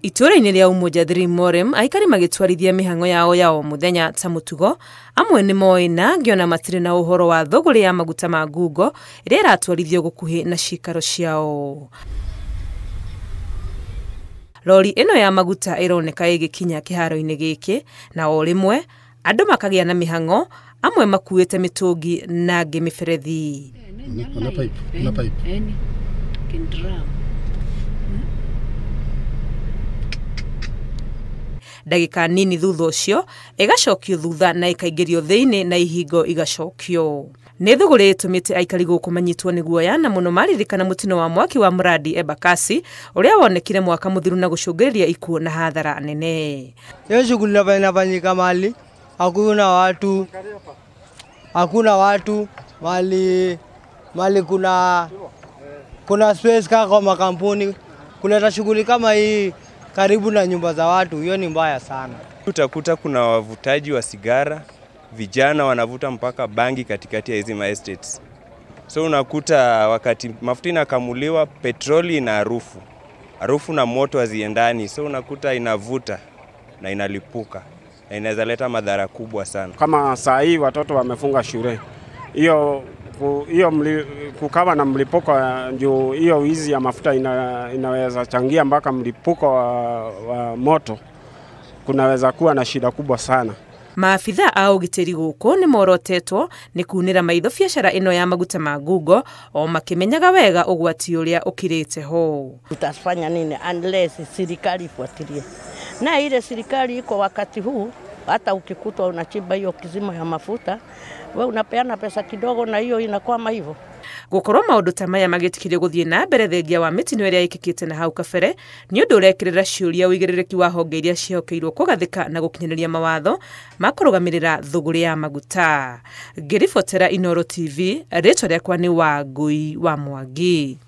Itũũra-inĩ rĩa Umoja 3 Morem aikari magĩtwarithia mĩhang'o yao ya o mũthenya ta mũtugo, amwe nĩ moĩ na angĩ ona matirĩ na ũhoro wa thũgũrĩ ya maguta ma ngungo ĩrĩa ĩratwarithio gũkuhĩ na cikaro ciao. Rori ĩno ya maguta ĩroneka ĩgĩkinya kĩharo-inĩ gĩkĩ na o rĩmwe andũ makagĩa na mĩhang'o, amwe makuĩte mĩtũngi na angĩ mĩberethi. Na pipe. Ndagĩka nini thutha ũcio ĩgacokio thutha na ĩkaingĩrio thĩinĩ na ihingo igacokio. Nĩ thũgũrĩ ĩtũmĩte aikari gũkũ manyitwo nĩ guoya na mũno maririkana mũtino wa mwaki wa Mradi Embakasi ũrĩa wonekire mwaka mũthiru na gũcũngĩrĩria ikuũ na hathara nene. Hiyo shughuli inafanyika mahali hakuna watu, hakuna watu mahali, mahali kuna space kama makampuni kuleta shughuli kama hii karibu na nyumba za watu, hiyo ni mbaya sana. Utakuta kuna wavutaji wa sigara, vijana wanavuta mpaka bangi katikati ya hizi ma estates. So unakuta wakati mafuta inakamuliwa, petroli ina harufu. Harufu na moto haziendani, so unakuta inavuta na inalipuka na inaweza leta madhara kubwa sana. Kama saa hii watoto wamefunga shule, hiyo kukawa na mlipuko juu hiyo wizi ya mafuta inaweza changia mpaka mlipuko wa moto, kunaweza kuwa na shida kubwa sana. Maabitha a ũgitĩri gũkũ nĩ morotetwo nĩ kunĩra maitho biacara ĩno ya maguta ma ngungo o makĩmenyaga wega ũgwati ũrĩa ũkirĩte ho. Tutafanya nini unless serikali ifuatilie? Na ile serikali iko wakati huu, hata ukikutwa unachimba hiyo kizima ya mafuta, we unapeana pesa kidogo na hiyo inakwama hivyo. Gũkorwo maũndũ ta maya magĩtĩkĩrio gũthiĩ na mbere thengia wa mĩtino ĩrĩa ĩkĩkĩte na hau kabere nĩ ũndũ ũrekĩrĩra ciũria ũigĩrĩrĩki wa honge iria ciĩhokeirwo kũgathĩka na gũkinyanĩria mawatho ma kũrũgamĩrĩra thũgũrĩ ya maguta. Ngĩribotera Inooro TV, rĩtwa rĩakwa nĩ Wangui wa Mwangi.